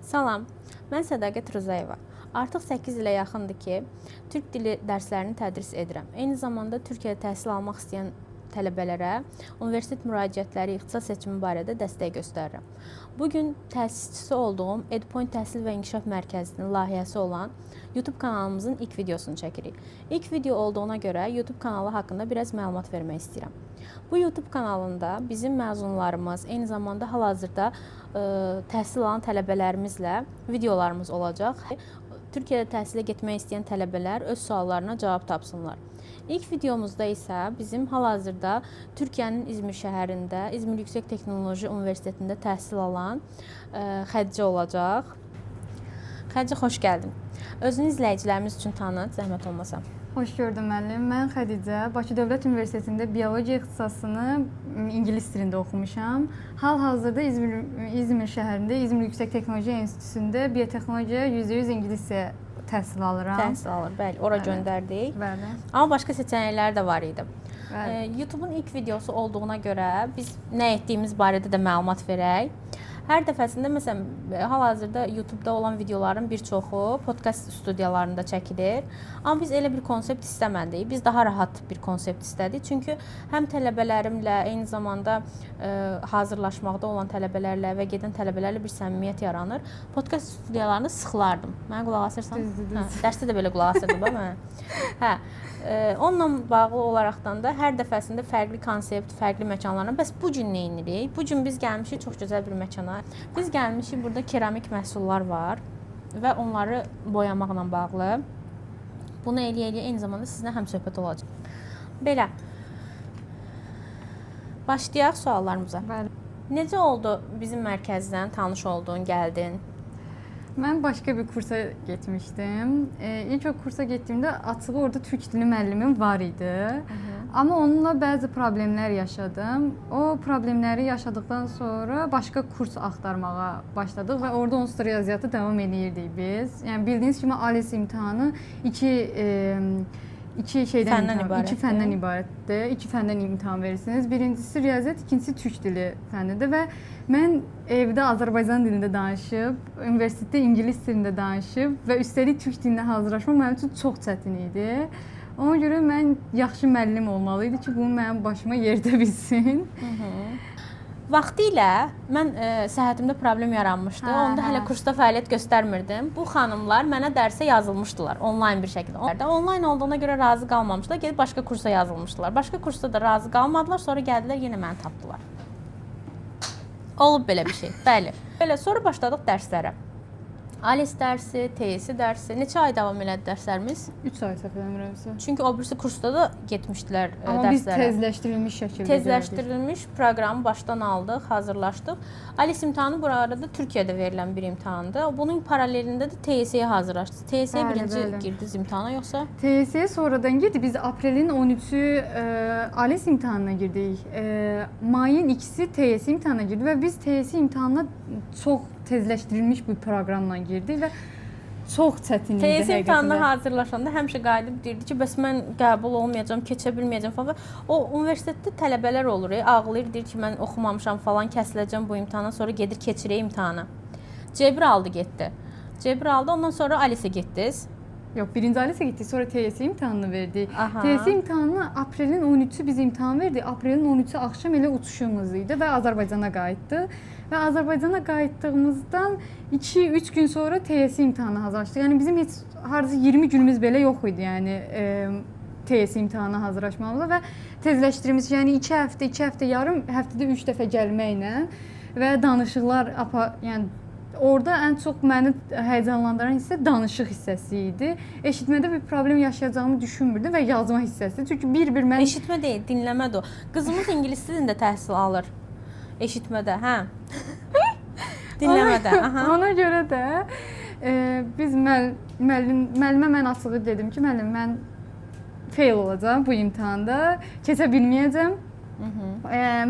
Salam, mən Sədaqət Rızayeva. Artıq 8 ilə yaxındır ki, türk dili dərslərini tədris edirəm. Eyni zamanda Türkiyədə təhsil almaq istəyən tələbələrə universitet müraciətləri, ixtisas seçimi barədə dəstək göstərirəm. Bu gün təsisçisi olduğum EdPoint Təhsil və İnkişaf Mərkəzinin layihəsi olan YouTube kanalımızın ilk videosunu çəkirik. İlk video olduğuna görə YouTube kanalı haqqında biraz məlumat vermək istəyirəm. Bu YouTube kanalında bizim məzunlarımız, eyni zamanda hal-hazırda təhsil alan tələbələrimizlə videolarımız olacaq. Türkiyədə təhsilə getmək istəyən tələbələr öz suallarına cavab tapsınlar. İlk videomuzda isə bizim hal-hazırda Türkiyənin İzmir şəhərində, İzmir Yüksək Texnoloji Universitetində təhsil alan Xədicə olacaq. Xədicə, xoş gəldin. Özünü izləyicilərimiz üçün tanıt, zəhmət olmasa. Xoş gördüm müəllim. Mən Xədicə, Bakı Dövlət Universitetində biologiya ixtisasını ingilis dilində oxumuşam. Hal-hazırda İzmir şəhərində İzmir Yüksək Texnologiya Enstitüsündə biotexnologiya 100% ingiliscə təhsil alıram. Təhsil alır, bəli, ora Bəli. Göndərdik. Bəli. Amma başqa seçənəklər də var idi. Bəli. YouTube-un ilk videosu olduğuna görə biz nə etdiyimiz barədə də məlumat verək. Hər dəfəsində məsələn hal-hazırda YouTube-da olan videoların bir çoxu podkast studiyalarında çəkilir. Amma biz elə bir konsept istəmədik. Biz daha rahat bir konsept istədik. Çünki həm tələbələrimlə, eyni zamanda hazırlaşmaqda olan tələbələrlə və gedən tələbələrlə bir səmimiyyət yaranır. Podkast studiyalarında sıxılardım. Mənə qulaq asırsan? Düzdür, düzdür. Hə, dərsdə də belə qulaq asırdım ba mənə. Hə. Onunla bağlı olaraqdan da hər dəfəsində fərqli konsept, fərqli məkanlarla. Bəs bu gün nə edirik? Bu gün biz gəlmişik çox gözəl bir məkana. Biz gəlmişik, burada keramik məhsullar var və onları boyamaqla bağlı. Bunu eləyə-eləyə eyni zamanda sizinlə həmsöhbət olacaq. Belə. Başlayaq suallarımıza. Bəli. Necə oldu bizim mərkəzdən tanış oldun, gəldin? Mən başqa bir kursa getmişdim. İlk o kursa getdiyimdə açığı orada türk dili müəllimim var idi. Amma onunla bəzi problemlər yaşadım. O problemləri yaşadıktan sonra başqa kurs axtarmağa başladıq və orada onsuz da riyaziyyatı davam eləyirdik biz. Yəni bildiyiniz kimi ALES imtahanı iki şeydən Fəndən imtahan, iki ibarətdir. fəndən ibarətdir. İki fəndən imtahan verirsiniz. Birincisi riyaziyyat, ikincisi türk dili fənnidir və mən evdə Azərbaycan dilində danışıb, universitetdə ingilis dilində danışıb və üstəlik türk dilinə hazırlaşmaq mənim üçün çox çətin idi. Ona görə mən yaxşı müəllim olmalı idi ki, bunu mənim başıma yerdə bilsin. Vaxtilə mən səhhətimdə problem yaranmışdı. Onda hələ kursda fəaliyyət göstərmirdim. Bu xanımlar mənə dərsə yazılmışdılar onlayn bir şəkildə. Onlar da onlayn olduğuna görə razı qalmamışdılar. Gedib başqa kursa yazılmışdılar. Başqa kursda da razı qalmadılar. Sonra gəldilər, yenə məni tapdılar. Olub belə bir şey. Bəli. Belə sonra başladıq dərslərə. ALES dərsi, TYS dərsi. Neçə ay davam elədi dərslərimiz? 3 ay səhv eləmirəmsə. Çünki o birisi kursda da getmişdilər Amma biz dərslərə. Tezləşdirilmiş şəkildə gördük. Tezləşdirilmiş proqramı başdan aldıq, hazırlaşdıq. ALES imtahanı bu arada Türkiyədə verilən bir imtahandır. Bunun paralelində də TYS-yə hazırlaşdınız. TYS-yə birinci girdiniz imtahana yoxsa? TYS-yə sonradan girdi. Biz aprelin 13-ü ALES imtahanına girdik. Mayın 2-si TYS imtahanına girdi və biz TYS imtahanına çox tezləşdirilmiş bir proqramla girdik və çox çətin idi TYS imtahanına həqiqətən də. hazırlaşanda həmişə qayıdıb deyirdi ki, bəs mən qəbul olmayacağam, keçə bilməyəcəm falan. O universitetdə tələbələr olur, ağlayır, deyir ki, mən oxumamışam falan, kəsiləcəm bu imtahandan, sonra gedir keçirir imtahanı. C1 aldı, getdi. C1 aldı, ondan sonra ALES-ə getdiniz. Yox, birinci ALES-ə getdik, sonra TYS imtahanını verdik. TYS imtahanını aprelin 13-ü biz imtahan verdik. Aprelin 13-ü axşam elə uçuşumuz idi və Azərbaycana qayıtdıq. Və Azərbaycana qayıtdığımızdan 2-3 gün sonra TYS imtahanına hazırlaşdıq. Yəni bizim heç hardasa 20 günümüz belə yox idi, yəni TYS imtahanına hazırlaşmamıza və tezləşdirilmiş, yəni 2 həftə, 2 həftə yarım, həftədə 3 dəfə gəlməklə və danışıqlar yəni orada ən çox məni həyəcanlandıran hissə danışıq hissəsi idi. Eşitmədə bir problem yaşayacağımı düşünmürdüm və yazma hissəsi. Çünki bir-bir mən Eşitmə deyil, dinləmədir o. Qızımız ingilis dilində təhsil alır. Eşitmədə, hə. Dinləmədə, aha. Ona görə də biz müəllimə mən açığı dedim ki, müəllim mən fail olacağam bu imtahanda, keçə bilməyəcəm.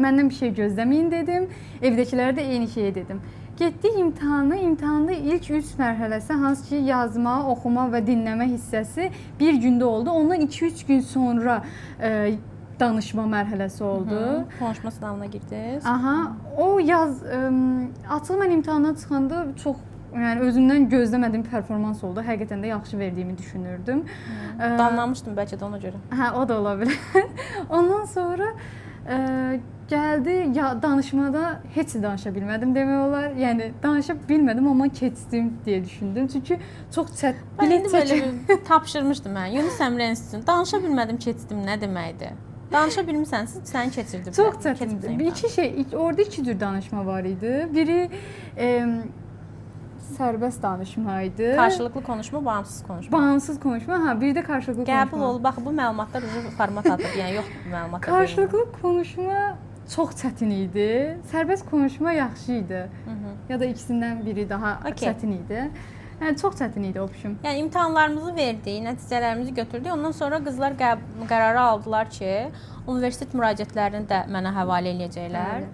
Məndən bir şey gözləməyin dedim. Evdəkilərə də eyni şeyi dedim. Getdik imtahana. İmtahanda ilk 3 mərhələsi, hansı ki yazma, oxuma və dinləmə hissəsi bir gündə oldu. Ondan 2-3 gün sonra danışma mərhələsi oldu. Konuşma sınavına girdiniz. Aha, o yaz açıq mən imtahana çıxanda çox yəni özümdən gözləmədiyim performans oldu. Həqiqətən də yaxşı verdiyimi düşünürdüm. Danlamışdım bəlkə də ona görə. Hə, o da ola bilər. Ondan sonra gəldi ya danışmada heç danışa bilmədim demək olar. Yəni danışa bilmədim, amma keçdim deyə düşündüm. Çünki çox çətin bilet belə bir tapşırmışdım mən. Yunus Əmrə Enstitutunu. Danışa bilmədim, keçdim nə deməkdir? Danışa bilmisənsə səni keçirdiblər. Çox çətindir. İki şey, orada iki cür danışma var idi. Biri sərbəst danışma idi. Qarşılıqlı konuşma, bağımsız konuşma. Bağımsız konuşma, hə, bir də qarşılıqlı konuşma. Qəbul olub. Bax bu məlumatlar ucu format atıb, yəni yoxdur bu məlumatlar. Qarşılıqlı konuşma çox çətin idi. Sərbəst konuşma yaxşı idi. Ya da ikisindən biri daha çətin idi. Yəni çox çətin idi opşum. Yəni imtahanlarımızı verdik, nəticələrimizi götürdük. Ondan sonra qızlar qərarı aldılar ki, universitet müraciətlərini də mənə həvalə eləyəcəklər.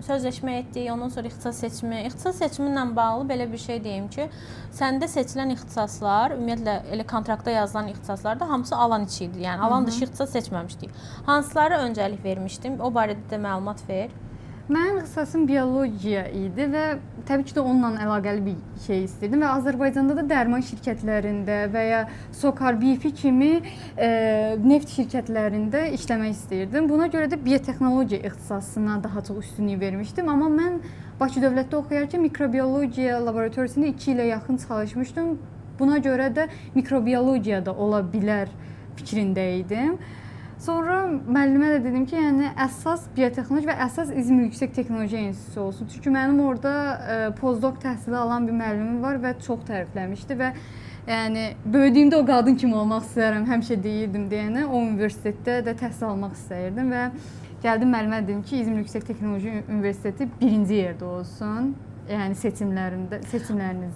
Sözləşmə etdik, ondan sonra ixtisas seçimi. İxtisas seçimi ilə bağlı belə bir şey deyim ki, səndə seçilən ixtisaslar, ümumiyyətlə elə kontraktda yazılan ixtisaslar da hamısı alan içi idi. Yəni alan dışı ixtisas seçməmişdik. Hansılara öncəlik vermişdim? O barədə də məlumat ver. Mənim ixtisasım biologiya idi və təbii ki də onunla əlaqəli bir şey istirdim və Azərbaycanda da dərman şirkətlərində və ya SOCAR, BP kimi neft şirkətlərində işləmək istəyirdim. Buna görə də biotexnologiya ixtisasına daha çox üstünlük vermişdim. Amma mən Bakı Dövlətdə oxuyarkən mikrobiologiya laboratoriyasında 2 ilə yaxın çalışmışdım. Buna görə də mikrobiologiya da ola bilər fikrində idim. Sonra müəllimə də dedim ki, yəni əsas biotexnologiya və əsas İzmir Yüksək Texnologiya İnstitutu olsun. Çünki mənim orada postdoc təhsili alan bir müəllimim var və çox tərifləmişdi və yəni böyüdüyümdə o qadın kimi olmaq istəyirəm, həmişə deyirdim deyənə, o universitetdə də təhsil almaq istəyirdim və gəldim müəllimə dedim ki, İzmir Yüksək Texnologiya Universiteti birinci yerdə olsun. Yəni seçimlərinizdə.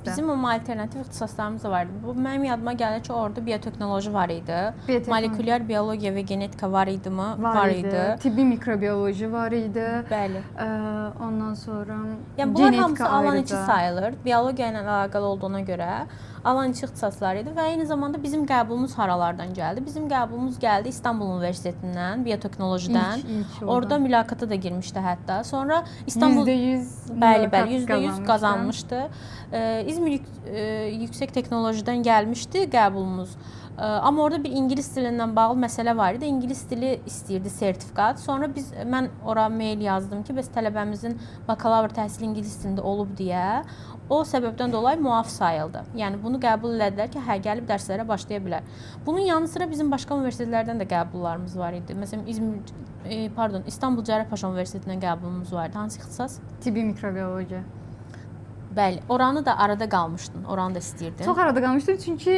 Bizim o alternativ ixtisaslarımız da var idi. Bu mənim yadıma gəlir ki, orada biotexnoloji var idi. Molekulyar biologiya və genetika var idi mı? Var idi. Tibbi mikrobioloji var idi. Bəli. Ondan sonra yəni bunlar hamısı alan içi sayılır. Biologiya ilə əlaqəli olduğuna görə alan içi ixtisaslar idi və eyni zamanda bizim qəbulumuz haralardan gəldi? Bizim qəbulumuz gəldi İstanbul Universitetindən, biotexnolojidən. İlk orada mülakata da girmişdi hətta. Sonra İstanbul %100 bəli, bəli, %100 qazanmışdı. İzmir Yüksək Texnolojidən gəlmişdi qəbulumuz. Amma orada bir ingilis dilindən bağlı məsələ var idi. İngilis dili istəyirdi sertifikat. Sonra mən ora mail yazdım ki, bəs tələbəmizin bakalavr təhsili ingilis dilində olub deyə. O səbəbdən dolayı muaf sayıldı. Yəni bunu qəbul elədilər ki, hə, gəlib dərslərə başlaya bilər. Bunun yanı sıra bizim başqa universitetlərdən də qəbullarımız var idi. Məsələn, İstanbul Cərrahpaşa Universitetindən qəbulumuz var idi. Hansı ixtisas? Tibbi mikrobiologiya. Bəli, oranı da arada qalmışdın, oranı da istəyirdin. Çox arada qalmışdım, çünki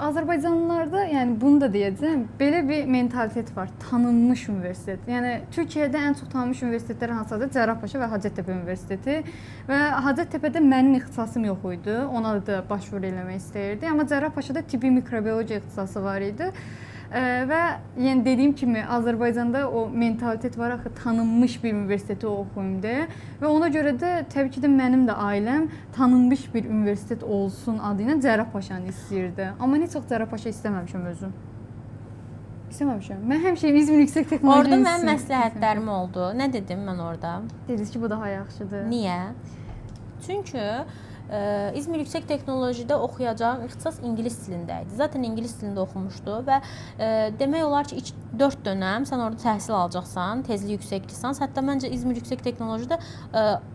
Azərbaycanlılarda, yəni bunu da deyəcəm, belə bir mentalitet var, tanınmış universitet. Yəni Türkiyədə ən çox tanınmış universitetlər hansıdır? Cərrahpaşa və Hacettepe Universiteti. Və Hacettepedə mənim ixtisasım yox idi, ona da başvuru eləmək istəyirdi. Amma Cərrahpaşada tibbi mikrobiologiya ixtisası var idi. Və yəni dediyim kimi Azərbaycanda o mentalitet var axı, tanınmış bir universiteti oxuyum deyə və ona görə də təbii ki də mənim də ailəm tanınmış bir universitet olsun adı ilə Cərrahpaşanı istəyirdi. Amma heç vaxt Cərrahpaşa istəməmişəm özüm. İstəməmişəm. Mən həmişə İzmir Yüksək Texnologiya Orada mənim məsləhətlərim oldu. Nə dedim mən orada? Dediniz ki, bu daha yaxşıdır. Niyə? Çünki İzmir Yüksək Texnologidə oxuyacağım ixtisas ingilis dilində idi. Zaten ingilis dilində oxumuşdu və demək olar ki, 4 dönəm sən orada təhsil alacaqsan, tezli yüksək lisans. Hətta məncə İzmir Yüksək Texnologidə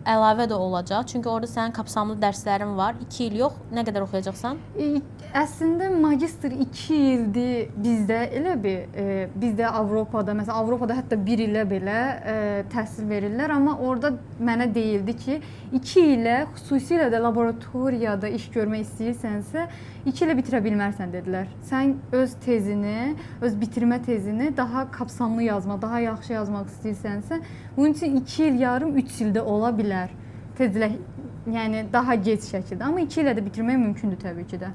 əlavə də olacaq. Çünki orada sənin kapsamlı dərslərin var. 2 il yox, nə qədər oxuyacaqsan? Əslində magistr 2 ildir bizdə, elə bir bizdə Avropada, məsələn Avropada hətta 1 ilə belə təhsil verirlər, amma orada mənə deyildi ki, 2 ilə xüsusilə də laboratoriyada iş görmək istəyirsənsə, 2 ilə bitirə bilmərsən dedilər. Sən öz tezini, öz bitirmə tezini daha kapsamlı yazma, daha yaxşı yazmaq istəyirsənsə, bunun üçün 2 il yarım, 3 ildə ola bilər. Tezlə, yəni daha gec şəkildə, amma 2 ilə də bitirmək mümkündür təbii ki də.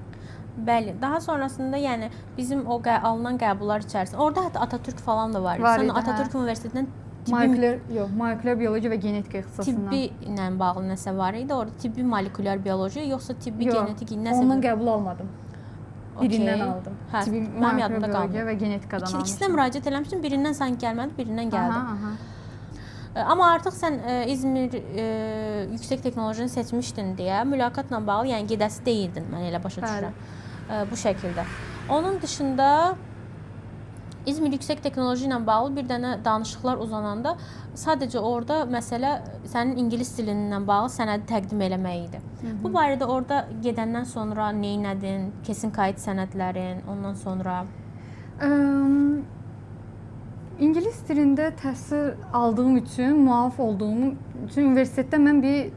Bəli, daha sonrasında yəni bizim o alınan qəbullar içərisində, orada hətta Atatürk falan da var idi. Sən Atatürk Universitetindən molekulyar biologiya və genetika ixtisasından. Tibbi ilə bağlı nəsə var idi. Orada tibbi molekulyar biologiya yoxsa tibbi genetik nəsə? Ondan qəbul almadım. Birindən aldım. Hə, tibbi molekulyar biologiya və genetikadan almışdım. İkisinə müraciət eləmişdim. Birindən sanki gəlmədi, birindən gəldi. Aha. Amma artıq sən İzmir yüksək texnolojini seçmişdin deyə mülaqatla bağlı, yəni gedəsi deyildin, mən elə başa düşürəm. Bu şəkildə. Onun dışında İzmir yüksək texnoloji ilə bağlı bir dənə danışıqlar uzananda sadəcə orada məsələ sənin ingilis dilindən bağlı sənədi təqdim eləmək idi. Hı -hı. Bu barədə orada gedəndən sonra nə etdin? Kesin kayıt sənədlərin, ondan sonra İngilis dilində təhsil aldığım üçün, müaf olduğum üçün universitetdə mən bir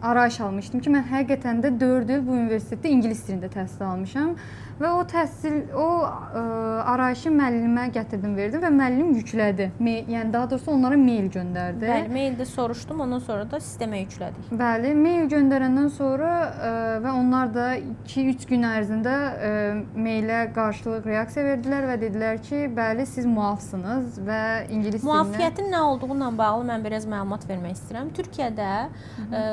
arayış almışdım ki, mən həqiqətən də 4 il bu universitetdə ingilis dilində təhsil almışam və o təhsil, o arayışı müəllimə gətirdim, verdim və müəllim yüklədi. Yəni daha doğrusu onlara mail göndərdi. Bəli, maildə soruşdum, ondan sonra da sistemə yüklədik. Bəli, mail göndərəndən sonra və onlar da 2-3 gün ərzində mailə qarşılıq reaksiya verdilər və dedilər ki, bəli, siz müafsınız və ingilis dilinə Müafiyyətin nə olduğu ilə bağlı mən biraz məlumat vermək istəyirəm. Türkiyədə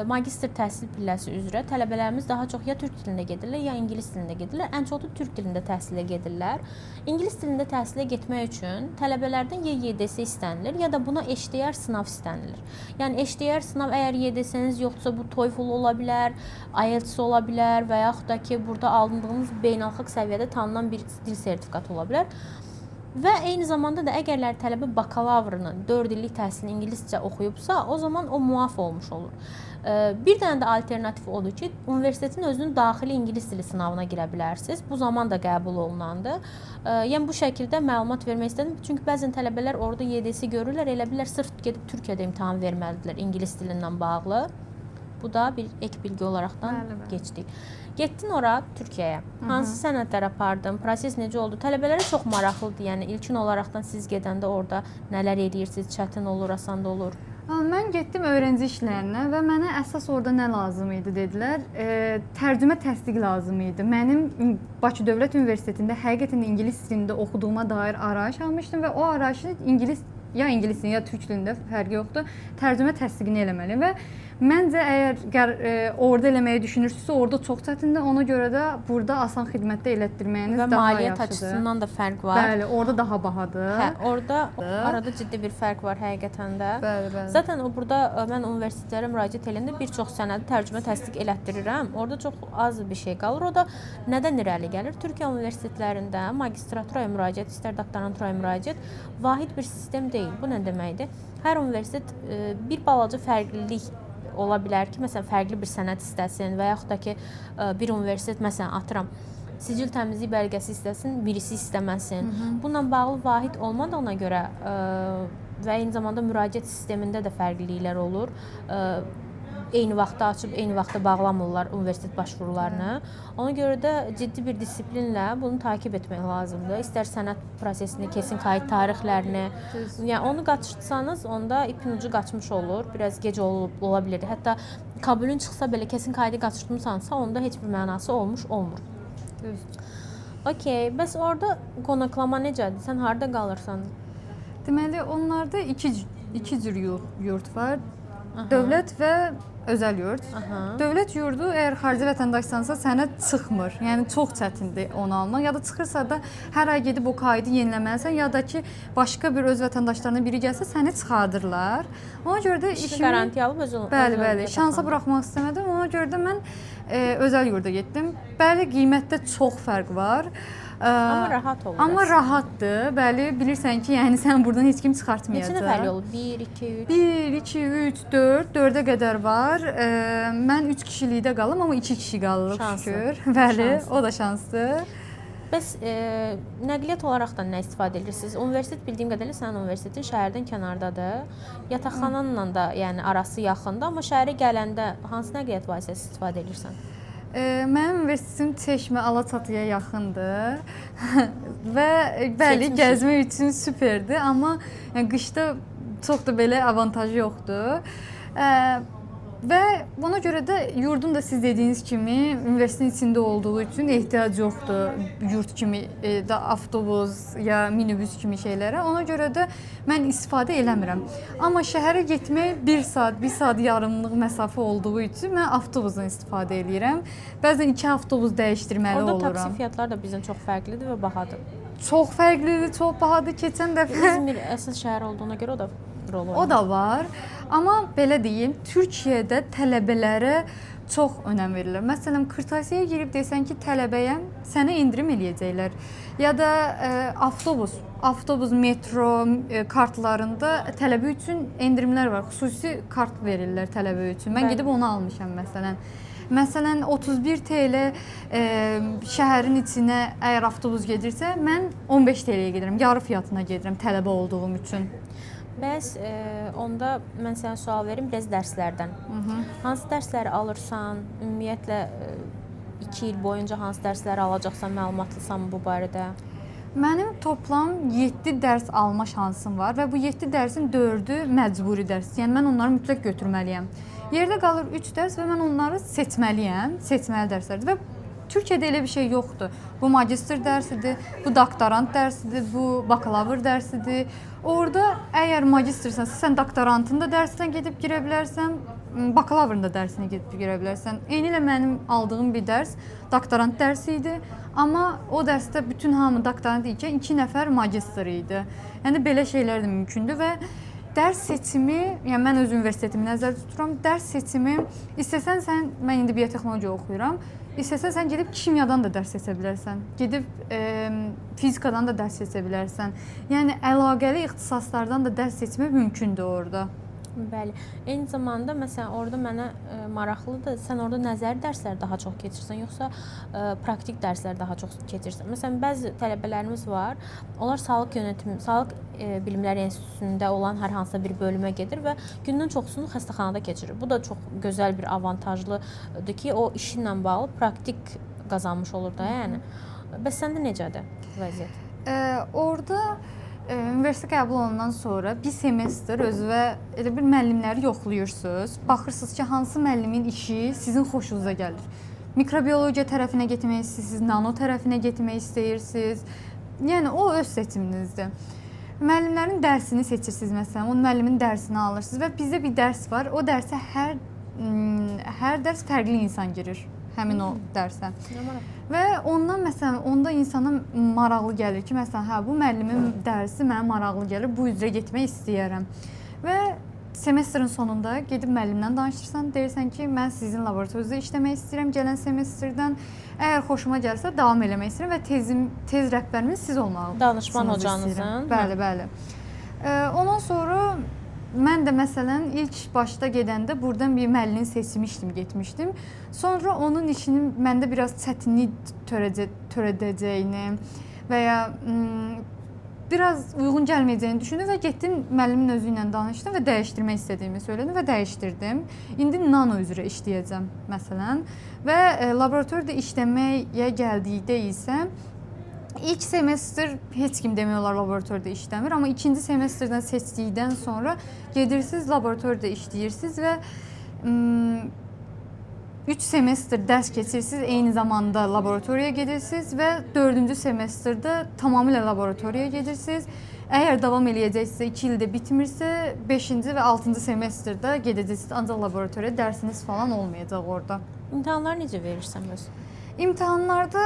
magistr təhsil pilləsi üzrə tələbələrimiz daha çox ya türk dilində gedirlər, ya ingilis dilində gedirlər. Ən çox da türk dilində təhsilə gedirlər. İngilis dilində təhsilə getmək üçün tələbələrdən ya YDS istənilir, ya da buna eşdəyər sınav istənilir. Yəni eşdəyər sınav əgər YDS-niz yoxdursa bu TOEFL ola bilər, IELTS ola bilər və yaxud da ki, burada alındığınız beynəlxalq səviyyədə tanınan bir dil sertifikatı ola bilər. Və eyni zamanda da əgərlər tələbə bakalavrını 4 illik təhsilini ingiliscə oxuyubsa, o zaman o müaf olmuş olur. Bir dənə də alternativ odur ki, universitetin özünün daxili ingilis dili sınavına girə bilərsiniz. Bu zaman da qəbul olunandır. Yəni bu şəkildə məlumat vermək istədim. Çünki bəzən tələbələr orada YDS görürlər, elə bilirlər sırf gedib Türkiyədə imtahan verməlidirlər ingilis dilindən bağlı. Bu da bir ek bilgi olaraqdan bəli, bəli. Keçdik. Getdin ora Türkiyəyə. Hansı sənədlər apardın? Proses necə oldu? Tələbələrə çox maraqlıdır. Yəni ilkin olaraqdan siz gedəndə orada nələr edirsiniz? Çətin olur, asan da olur? Mən getdim öğrenci işlərinə və mənə əsas orada nə lazım idi dedilər. Tərcümə təsdiqi lazım idi. Mənim Bakı Dövlət Universitetində həqiqətən ingilis dilində oxuduğuma dair arayış almışdım və o arayışı ingilis ya ingilis dilində ya türk dilində fərqi yoxdur. Tərcümə təsdiqini eləməli və məncə əgər orada eləməyi düşünürsünüzsə, orada çox çətindir. Ona görə də burada asan xidmətdə elətdirməyiniz və daha maliyyət açısından da fərq var. Bəli, orada daha bahadır. Hə, orada arada ciddi bir fərq var həqiqətən də. Bəli, bəli. Zaten o burada mən universitetlərə müraciət edəndə bir çox sənədi tərcümə təsdiq elətdirirəm. Orada çox az bir şey qalır. O da nədən irəli gəlir? Türkiyə universitetlərində magistraturaya müraciət, istər doktoranturaya müraciət vahid bir sistem deyil. Bu nə deməkdir? Hər universitet bir balaca fərqlilik ola bilər ki, məsələn, fərqli bir sənəd istəsin və yaxud da ki, bir universitet, məsələn, atıram, sicil təmizlik bəlgəsi istəsin, birisi istəməsin. Hı -hı. Bununla bağlı vahid olmadığına görə və eyni zamanda müraciət sistemində də fərqliliklər olur. Eyni vaxtda açıb, eyni vaxtda bağlamırlar universitet başvurularını. Ona görə də ciddi bir disiplinlə bunu takib etmək lazımdır. İstər sənəd prosesini, kesin kayıt tarixlərini, yəni onu qaçırtsanız, onda ipin ucu qaçmış olur. Biraz gec ola bilir. Hətta kabulün çıxsa belə kesin kaydı qaçırtmısansa, onda heç bir mənası olmuş olmur. Düzdür. Okey, bəs orada qonaqlama necədir? Sən harda qalırsan? Deməli, onlarda iki cür yurt var. Aha. Dövlət və özəl yurt. Aha. Dövlət yurdu əgər xarici vətəndaşsansa sənə çıxmır. Yəni çox çətindir onu almaq. Ya da çıxırsa da hər ay gedib o kaydı yeniləməlisən, ya da ki başqa bir öz vətəndaşlarından biri gəlsə səni çıxardırlar. Ona görə də işimi qarantiya alıb özün. Bəli, bəli. Şansa buraxmaq istəmədim. Ona görə də mən özəl yurda getdim. Bəli, qiymətdə çox fərq var. Amma rahat olur. Amma rahatdır. Bəli, bilirsən ki, yəni sən buradan heç kim çıxartmayacaq. Neçə nəfərli olur? 1, 2, 3. 1, 2, 3, 4, 4-ə qədər var. Mən 3 kişilikdə qalım, amma 2 kişi qalırıq şükür. Bəli, şanslı. O da şanslı. Bəs nəqliyyat olaraq da nə istifadə edirsiniz? Universitet bildiyim qədərilə sənin universitetin şəhərdən kənardadır. Yataqxananla da yəni arası yaxındır, amma şəhərə gələndə hansı nəqliyyat vasitəsi istifadə edirsən? Mənim universitetim Çeşmə Alaçatıya yaxındır və bəli, gəzmək üçün süperdir, amma yəni qışda çox da belə avantajı yoxdur. Və buna görə də yurdun da siz dediyiniz kimi universitetin içində olduğu üçün ehtiyac yoxdur yurt kimi da avtobus ya minibüs kimi şeylərə. Ona görə də mən istifadə eləmirəm. Amma şəhərə getmək 1 saat, 1 saat yarımlıq məsafə olduğu üçün mən avtobusdan istifadə eləyirəm. Bəzən 2 avtobus dəyişdirməli Orada oluram. Orada taksi fiyatları da bizdən çox fərqlidir və bahadır. Çox fərqlidir, çox bahadır. Keçən dəfə İzmir əsas şəhər olduğuna görə o da rol oynayır. O da var. Amma belə deyim, Türkiyədə tələbələrə çox önəm verilir. Məsələn, qırtasiyaya girib desən ki, tələbəyəm, sənə endirim eləyəcəklər. Ya da avtobus, metro kartlarında tələbə üçün endirimlər var. Xüsusi kart verirlər tələbə üçün. Mən gedib onu almışam məsələn. Məsələn, 31 TL şəhərin içinə əgər avtobus gedirsə, mən 15 TL-yə gedirəm, yarı fiyatına gedirəm tələbə olduğum üçün. Bəs onda mən sənə sual verim biraz dərslərdən. Hansı dərsləri alırsan? Ümumiyyətlə 2 il boyunca hansı dərsləri alacaqsan, məlumatlısan bu barədə? Mənim toplam 7 dərs alma şansım var və bu 7 dərsin 4-ü məcburi dərs. Yəni mən onları mütləq götürməliyəm. Yerdə qalır 3 dərs və mən onları seçməliyəm, seçməli dərslərdir və Türkiyədə elə bir şey yoxdur. Bu magistr dərsidir, bu doktorant dərsidir, bu bakalavr dərsidir. Orada əgər magistrsansa, sən doktorantın da dərsinə gedib girə bilərsən, bakalavrın da dərsinə gedib girə bilərsən. Eynilə mənim aldığım bir dərs doktorant dərsi idi, amma o dərsdə bütün hamı doktorant ikən 2 nəfər magistr idi. Yəni belə şeylər də mümkündür və dərs seçimi, yəni mən öz universitetimi nəzərdə tuturam. Dərs seçimi istəsən sən, mən indi biotexnologiya oxuyuram. İstəsən sən gedib kimyadan da dərs seçə bilərsən. Gedib fizikadan da dərs seçə bilərsən. Yəni əlaqəli ixtisaslardan da dərs seçmək mümkündür orada. Bəli. Eyni zamanda məsələn orada mənə maraqlıdır. Sən orada nəzəri dərslər daha çox keçirsən, yoxsa praktik dərslər daha çox keçirsən? Məsələn, bəzi tələbələrimiz var. Onlar sağlıq yönetimi, sağlıq bilimləri enstitüsündə olan hər hansısa bir bölümə gedir və günün çoxsunu xəstəxanada keçirir. Bu da çox gözəl bir avantajlıdır ki, o işinlə bağlı praktik qazanmış olur da, yəni. Bəs səndə necədir vəziyyət? Orada universitetə qəbul olunandan sonra bir semestr özünə elə bir müəllimləri yoxlayırsınız. Baxırsınız ki, hansı müəllimin işi sizin xoşunuza gəlir. Mikrobiologiya tərəfinə getmək istəyirsiniz, nano tərəfinə getmək istəyirsiniz. Yəni o öz seçiminizdir. Müəllimlərin dərsini seçirsiniz məsələn, o müəllimin dərsini alırsınız və bizdə bir dərs var. O dərsə hər dərs fərqli insan girir həmin o dərsə. Və ondan məsələn, onda insana maraqlı gəlir ki, məsələn, hə bu müəllimin dərsi mənə maraqlı gəlir, bu üzrə getmək istəyirəm. Və semestrin sonunda gedib müəllimlə danışırsan, deyirsən ki, mən sizin laboratoriyanızda işləmək istəyirəm gələn semestrdən. Əgər xoşuma gəlsə davam eləmək istəyirəm və tez rəhbərimiz siz olmalısınız. Danışman hocanızın. Bəli, bəli. Ondan sonra mən də məsələn ilk başda gedəndə buradan bir müəllim seçmişdim, getmişdim. Sonra onun işinin məndə biraz çətinlik törədəcəyini və ya biraz uyğun gəlməyəcəyini düşündüm və getdim müəllimin özü ilə danışdım və dəyişdirmək istədiyimi söylədim və dəyişdirdim. İndi nano üzrə işləyəcəm məsələn və laboratoriyada işləməyə gəldikdə isə ilk semestr heç kim demək olar laboratoriyada işləmir, amma ikinci semestrdən seçdikdən sonra gedirsiniz, laboratoriyada işləyirsiniz və 3 semestr dərs keçirsiniz, eyni zamanda laboratoriyaya gedirsiniz və 4-cü semestrdə tamamilə laboratoriyaya gedirsiniz. Əgər davam eləyəcəksə, 2 ildə bitmirsə, 5-ci və 6-cı semestrdə gedəcəksiniz ancaq laboratoriyaya, dərsiniz falan olmayacaq orada. İmtahanları necə verirsən bəs? İmtahanlarda,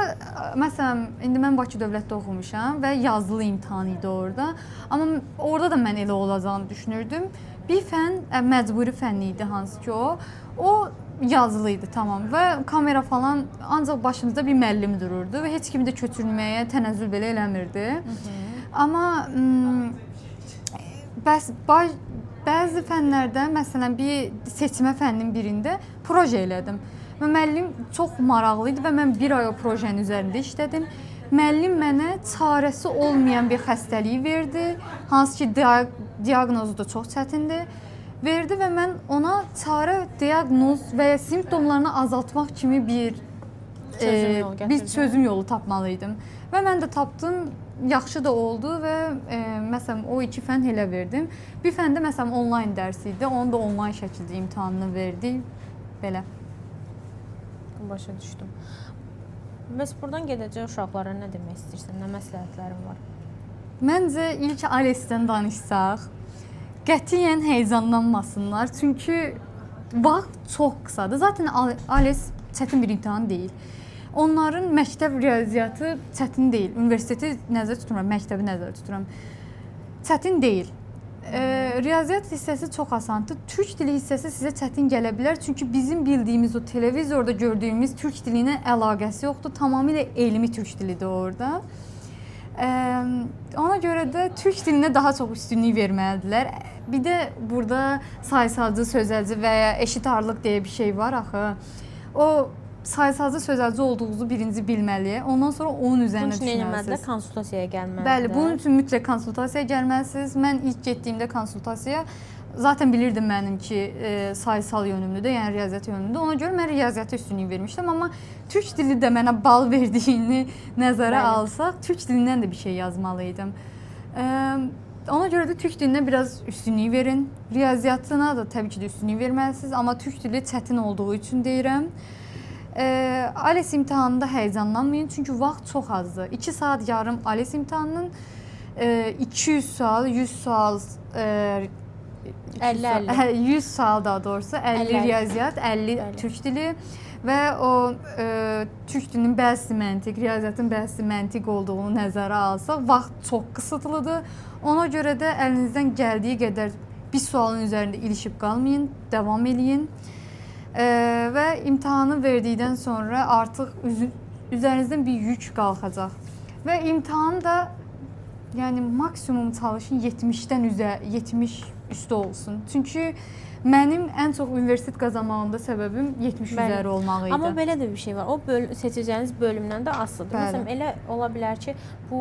məsələn, indi mən Bakı Dövlətdə oxumuşam və yazılı imtahan idi orada. Amma orada da mən elə olacağını düşünürdüm. Bir fən məcburi fənn idi hansı ki o. O yazılı idi tamam və kamera falan ancaq başımızda bir müəllim dururdu və heç kimi də köçürməyə tənəzzül belə eləmirdi. Amma bəs bəzi fənlərdə, məsələn, bir seçmə fənninin birində proje elədim. Və müəllim çox maraqlı idi və mən bir ay o projenin üzərində işlədim. Müəllim mənə çarəsi olmayan bir xəstəliyi verdi, hansı ki diaqnozu da çox çətindir. Verdi və mən ona çarə, diaqnoz və ya simptomlarını azaltmaq kimi bir çözüm yolu tapmalıydım. Və mən də tapdım, yaxşı da oldu və məsələn o iki fənn elə verdim. Bir fəndə məsələn onlayn dərsi idi, onu da onlayn şəkildə imtahanını verdik. Belə. Başa düşdüm. Bəs buradan gedəcək uşaqlara nə demək istəyirsən? Nə məsləhətlərin var? Məncə ilk ALES-dən danışsaq, qətiyyən həyəcanlanmasınlar. Çünki vaxt çox qısadır. Zaten ALES çətin bir imtahan deyil. Onların məktəb riyaziyyatı çətin deyil. Universiteti nəzərdə tutmuram, məktəbi nəzərdə tuturam. Çətin deyil. Riyaziyyat hissəsi çox asandır. Türk dili hissəsi sizə çətin gələ bilər, çünki bizim bildiyimiz o televizorda gördüyümüz türk dili ilə əlaqəsi yoxdur. Tamamilə elmi türk dilidir orada. Ona görə də türk dilinə daha çox üstünlük verməlidirlər. Bir də burada sayısalcı, sözelci və ya eşit ağırlıq deyə bir şey var axı. O sayısalcı, sözelci olduğunuzu birinci bilməli. Ondan sonra onun üzərinə Bunun üçün düşünməlisiniz. eləməlidirlər, konsultasiyaya gəlməlidirlər. Bəli, bunun üçün mütləq konsultasiyaya gəlməlisiniz. Mən ilk getdiyimdə konsultasiyaya zaten bilirdim mənim ki, sayısal yönümlüdür, yəni riyaziyyat yönümlüdür. Ona görə mən riyaziyyata üstünlük vermişdim, amma türk dili də mənə bal verdiyini nəzərə Bəli. alsaq, türk dilindən də bir şey yazmalı idim. Ona görə də türk dilinə biraz üstünlük verin. Riyaziyyatına da təbii ki də üstünlük verməlisiniz, amma türk dili çətin olduğu üçün deyirəm. ALES imtahanında həyəcanlanmayın, çünki vaxt çox azdır. 2 saat yarım ALES imtahanının, 200 sual, 100 sual, 50-50. 100 sual daha doğrusu, 50 50-50. riyaziyyat, 50 Bəli. türk dili və o türk dilinin bəzisi məntiq, riyaziyyatın bəzisi məntiq olduğunu nəzərə alsaq, vaxt çox qısıtlıdır. Ona görə də əlinizdən gəldiyi qədər bir sualın üzərində ilişib qalmayın, davam eləyin. Və imtahanı verdikdən sonra artıq üzərinizdən bir yük qalxacaq. Və imtahan da yəni maksimum çalışın 70-dən 70 üstü olsun. Çünki mənim ən çox universitet qazanmağımda səbəbim 70 Bəli. üzəri olmağı idi. Amma belə də bir şey var. O seçəcəyiniz bölümdən də asılıdır. Bəli. Məsələn, elə ola bilər ki, bu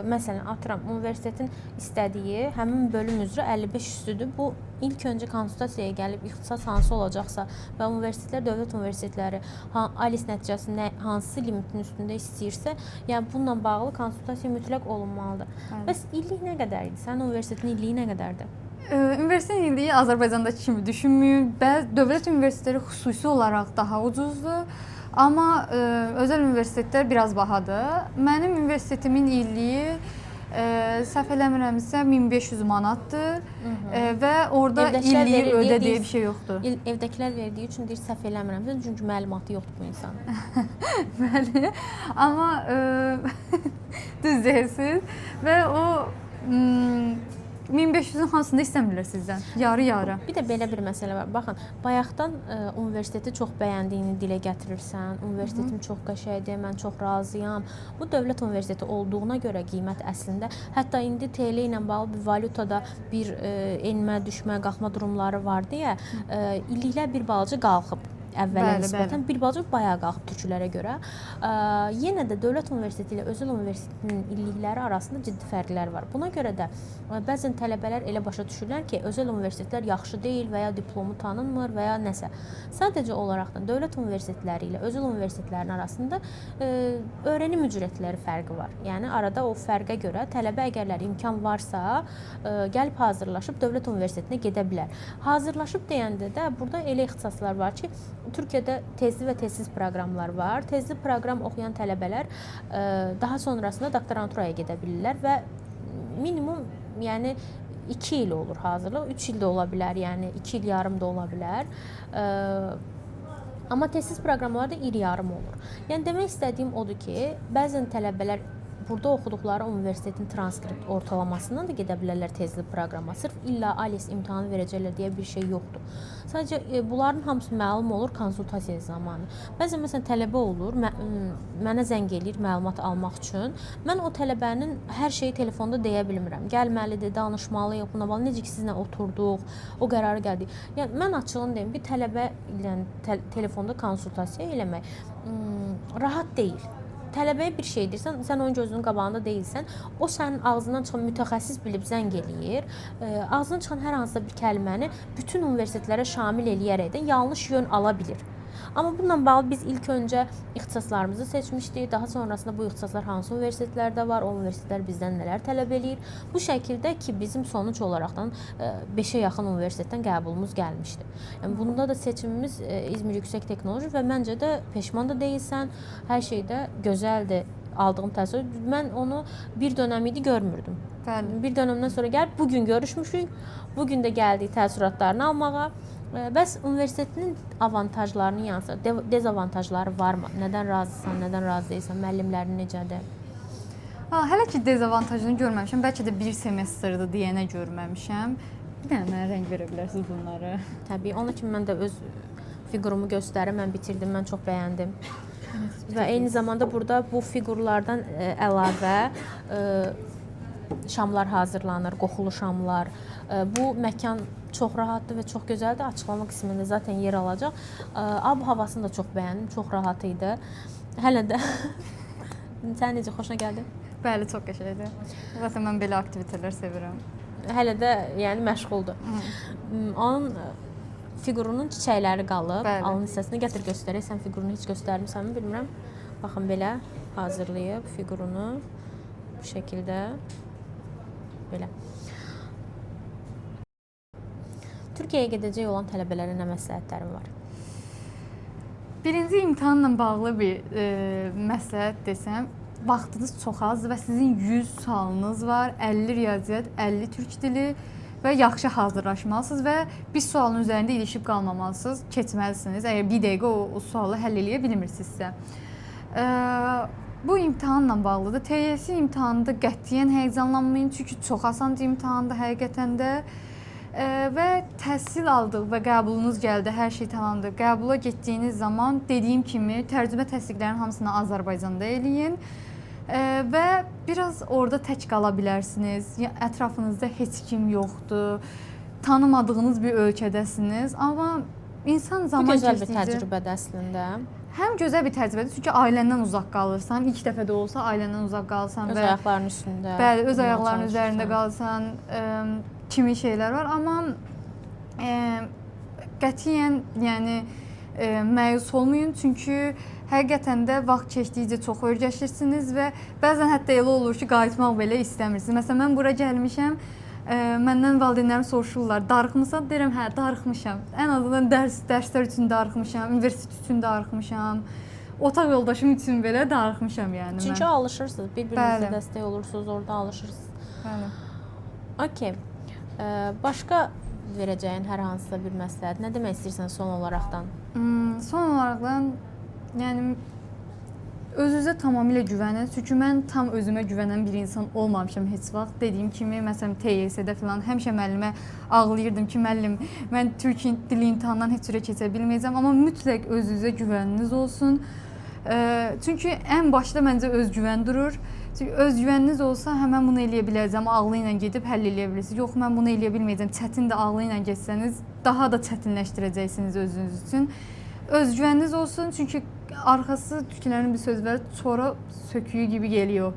məsələn, atıram, universitetin istədiyi həmin bölüm üzrə 55 üstüdür. Bu ilk öncə konsultasiyaya gəlib ixtisas hansı olacaqsa və universitetlər, dövlət universitetləri ALES nəticəsi nə, hansı limitin üstündə istəyirsə, yəni bununla bağlı konsultasiya mütləq olunmalıdır. Bəli. Bəs illik nə qədər idi? Sənin universitetin illiyi nə qədərdir? Universitetin illiyi Azərbaycandakı kimi düşünməyin. Bəzi dövlət universitetləri xüsusi olaraq daha ucuzdur, amma özəl universitetlər biraz bahadır. Mənim universitetimin illiyi səhv eləmirəmsə 1500 manatdır və orada Evdəkilər illiyi verir ödə deyə deyə bir şey yoxdur. Evdəkilər verdiyi üçün deyir səhv eləmirəm. Çünki məlumatı yoxdur bu insanın. Bəli. Amma düz deyirsiniz və o 1500-ün hansını da istəmirlər sizdən. Yarı-yarı. Bir də belə bir məsələ var. Baxın, bayaqdan universiteti çox bəyəndiyini dilə gətirirsən. Universitetim çox qəşəngdir, mən çox razıyam. Bu dövlət universiteti olduğuna görə qiymət əslində, hətta indi TL ilə bağlı bir valyutada bir enmə, düşmə, qalxma durumları var deyə illiklər bir balaca qalxıb. Əvvələ Bəli, nisbətən bəli. bir balaca bayağı qalxıb türklərə görə. Yenə də dövlət universiteti ilə özəl universitetin illikləri arasında ciddi fərqlər var. Buna görə də bəzən tələbələr elə başa düşürlər ki, özəl universitetlər yaxşı deyil və ya diplomu tanınmır və ya nəsə. Sadəcə olaraq da dövlət universitetləri ilə özəl universitetlərin arasında öyrənim ücretləri fərqi var. Yəni arada o fərqə görə tələbə əgərlər imkan varsa, gəlib hazırlaşıb dövlət universitetinə gedə bilər. Hazırlaşıb deyəndə də burada elə ixtisaslar var ki, Türkiyədə tezli və tezsiz proqramlar var. Tezli proqram oxuyan tələbələr daha sonrasında doktoranturaya gedə bilirlər və minimum yəni 2 il olur hazırlıq, 3 il də ola bilər, yəni 2 il yarım da ola bilər. Amma tezsiz proqramlarda il yarım olur. Yəni demək istədiyim odur ki, bəzən tələbələr burada oxuduqları universitetin transkript ortalamasından da gedə bilərlər tezli proqrama. Sırf illa ALES imtahanı verəcəklər deyə bir şey yoxdur. Sadəcə bunların hamısı məlum olur konsultasiya zamanı. Bəzən məsələn tələbə olur, mənə zəng eləyir məlumat almaq üçün. Mən o tələbənin hər şeyi telefonda deyə bilmirəm. Gəlməlidir, danışmalıyıq, buna bağlı. Necə ki sizinlə oturduq, o qərara gəldik. Yəni mən açığını deyim ki, tələbə ilə telefonda konsultasiya eləmək rahat deyil. Tələbəyə bir şey deyirsən, sən onun gözünün qabağında deyilsən, o sənin ağzından çıxan mütəxəssis bilib zəng eləyir. Ağzından çıxan hər hansısa bir kəlməni bütün universitetlərə şamil eləyərəkdən yanlış yön ala bilir. Amma bununla bağlı biz ilk öncə ixtisaslarımızı seçmişdik. Daha sonrasında bu ixtisaslar hansı universitetlərdə var, o universitetlər bizdən nələr tələb eləyir. Bu şəkildə ki, bizim sonuc olaraqdan 5-ə yaxın universitetdən qəbulumuz gəlmişdi. Yəni bunda da seçimimiz İzmir Yüksək Texnoloji və məncə də peşman da deyilsən, hər şeydə gözəldir aldığım təəssürat. Mən onu bir dönəm idi görmürdüm. Bəli. Bir dönəmdən sonra gəlib bu gün görüşmüşük. Bu gün də gəldik təəssüratlarını almağa. Bəs universitetinin avantajlarının yanı sıra dezavantajları varmı? Nədən razısan, nədən razı deyilsən? Müəllimlərin necədir? Ha, hələ ki dezavantajını görməmişəm. Bəlkə də bir semestrdir deyənə görməmişəm. Bir dənə mənə rəng verə bilərsiniz bunları. Təbii, onun kimi mən də öz fiqurumu göstərim. Mən bitirdim, mən çox bəyəndim. Və eyni zamanda burada bu fiqurlardan əlavə şamlar hazırlanır, qoxulu şamlar. Bu məkan çox rahatdır və çox gözəldir. Açıqlama qismində zaten yer alacaq. Ab havasını da çox bəyəndim, çox rahat idi. Hələ də sən necə, xoşuna gəldi? Bəli, çox qəşəngdir. Zaten mən belə aktivitələr sevirəm. Hələ də yəni məşğuldur. Onun fiqurunun çiçəkləri qalıb. Bəli. Alın hissəsini gətir göstərək. Sən fiqurunu heç göstərmisənmi bilmirəm. Baxın belə hazırlayıb fiqurunu bu şəkildə belə. Türkiyəyə gedəcək olan tələbələrə nə məsləhətlərin var? Birinci imtahanla bağlı bir məsləhət desəm, vaxtınız çox azdır və sizin 100 sualınız var, 50 riyaziyyat, 50 türk dili və yaxşı hazırlaşmalısınız və bir sualın üzərində ilişib qalmamalısınız, keçməlisiniz. Əgər bir dəqiqə o sualı həll eləyə bilmirsinizsə. Bu imtahanla bağlıdır. TYS imtahanında qətiyyən həyəcanlanmayın, çünki çox asan imtahandır həqiqətən də. Və təhsil aldıq və qəbulunuz gəldi, hər şey tamamdır. Qəbula getdiyiniz zaman dediyim kimi tərcümə təsdiqlərinin hamısını Azərbaycanda eləyin. Və biraz orada tək qala bilərsiniz. Ətrafınızda heç kim yoxdur. Tanımadığınız bir ölkədəsiniz, amma insan Bu zaman gözəl bir keçdikcə təcrübədir əslində. Həm gözəl bir təcrübədir, çünki ailəndən uzaq qalırsan. İlk dəfə də olsa ailəndən uzaq qalsan Öz və ayaqlarının üstündə. Bəli, öz durmağa ayaqlarının üzərində çalışırsan. qalsan, kimi şeylər var, amma qətiyyən yəni məyus olmayın, çünki həqiqətən də vaxt keçdikcə çox öyrəşirsiniz və bəzən hətta elə olur ki, qayıtmaq belə istəmirsiniz. Məsələn, mən bura gəlmişəm, məndən valideynlərim soruşurlar, darıxmısan? Deyirəm, hə, darıxmışam. Ən azından dərslər üçün darıxmışam, universitet üçün darıxmışam. Otaq yoldaşım üçün belə darıxmışam yəni Çünki mən. alışırsınız, bir-birinizə Bəli. dəstək olursunuz, orada alışırsınız. Bəli. Okay. Başqa verəcəyin hər hansısa bir məsləhət, nə demək istəyirsən son olaraqdan? Son olaraqdan yəni özünüzə tamamilə güvənin. Çünki mən tam özümə güvənən bir insan olmamışam heç vaxt. Dediyim kimi, məsələn, TYS-də filan həmişə müəllimə ağlayırdım ki, müəllim, mən türk dili imtahanından heç cürə keçə bilməyəcəm, amma mütləq özünüzə güvəniniz olsun. Çünki ən başda məncə özgüvən durur. Çünki özgüvəniniz olsa, hə mən bunu eləyə biləcəm, ağlı ilə gedib həll eləyə bilirsiniz. Yox, mən bunu eləyə bilməyəcəm, çətindir ağlı ilə getsəniz, daha da çətinləşdirəcəksiniz özünüz üçün. Özgüvəniniz olsun, çünki arxası türklərin bir sözü var, çora söküyü gibi geliyor.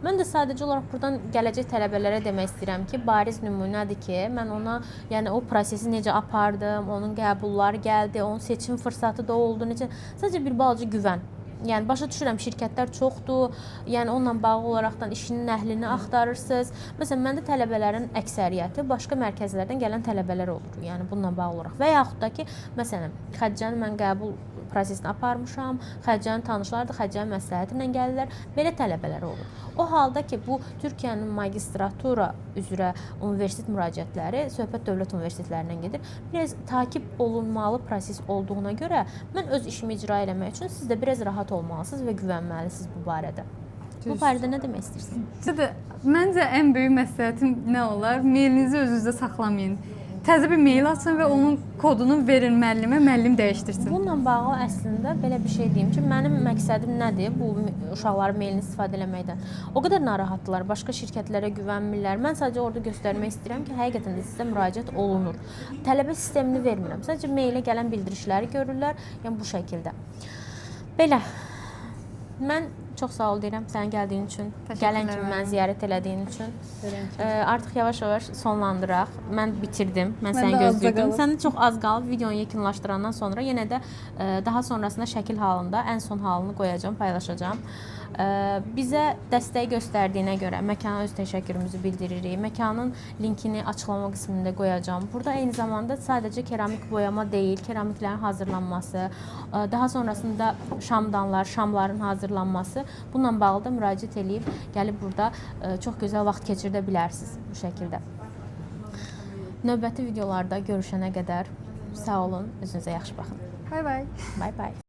Mən də sadəcə olaraq buradan gələcək tələbələrə demək istəyirəm ki, bariz nümunədir ki, mən ona, yəni o prosesi necə apardım, onun qəbulları gəldi, onun seçim fırsatı da oldu, necə. Sadəcə bir balaca güvən. Yəni başa düşürəm, şirkətlər çoxdur. Yəni onunla bağlı olaraqdan işinin əhlini axtarırsınız. Məsələn, məndə tələbələrin əksəriyyəti başqa mərkəzlərdən gələn tələbələr olur. Yəni bununla bağlı olaraq və yaxud da ki, məsələn, Xədicəni mən qəbul prosesini aparmışam, Xədicənin tanışlarıdır, Xədicənin məsləhəti ilə gəlirlər. Belə tələbələr olur. O halda ki, bu Türkiyənin magistratura üzrə universitet müraciətləri söhbət dövlət universitetlərindən gedir. Biraz takib olunmalı proses olduğuna görə mən öz işimi icra eləmək üçün siz də biraz rahat olmalısınız və güvənməlisiniz bu barədə. Bu barədə nə demək istəyirsiniz? Sizə məncə ən böyük məsləhətim nə olar? Mailinizi özünüzdə saxlamayın. Təzə bir mail açın və onun kodunu verin müəllimə, müəllim dəyişdirsin. Bununla bağlı əslində belə bir şey deyim ki, mənim məqsədim nədir bu uşaqların mailini istifadə eləməkdən? O qədər narahatdırlar, başqa şirkətlərə güvənmirlər. Mən sadəcə orada göstərmək istəyirəm ki, həqiqətən də sizə müraciət olunur. Tələbə sistemini vermirəm. Sadəcə mailə gələn bildirişləri görürlər, yəni bu şəkildə. Belə. Mən çox sağ ol deyirəm sənin gəldiyin üçün, gələn kimi məni ziyarət elədiyin üçün. Artıq yavaş-yavaş sonlandıraq. Mən bitirdim. Mən səni gözləyirdim. Sənin çox az qalıb videonu yekunlaşdırandan sonra yenə də daha sonrasında şəkil halında ən son halını qoyacağam, paylaşacağam. Bizə dəstək göstərdiyinə görə məkana öz təşəkkürümüzü bildiririk. Məkanın linkini açıqlama qismində qoyacağam. Burada eyni zamanda sadəcə keramik boyama deyil, keramiklərin hazırlanması, daha sonrasında şamdanlar, şamların hazırlanması, bununla bağlı da müraciət eləyib gəlib burada çox gözəl vaxt keçirdə bilərsiniz bu şəkildə. Növbəti videolarda görüşənə qədər sağ olun, özünüzə yaxşı baxın. Bye bye. Bye bye.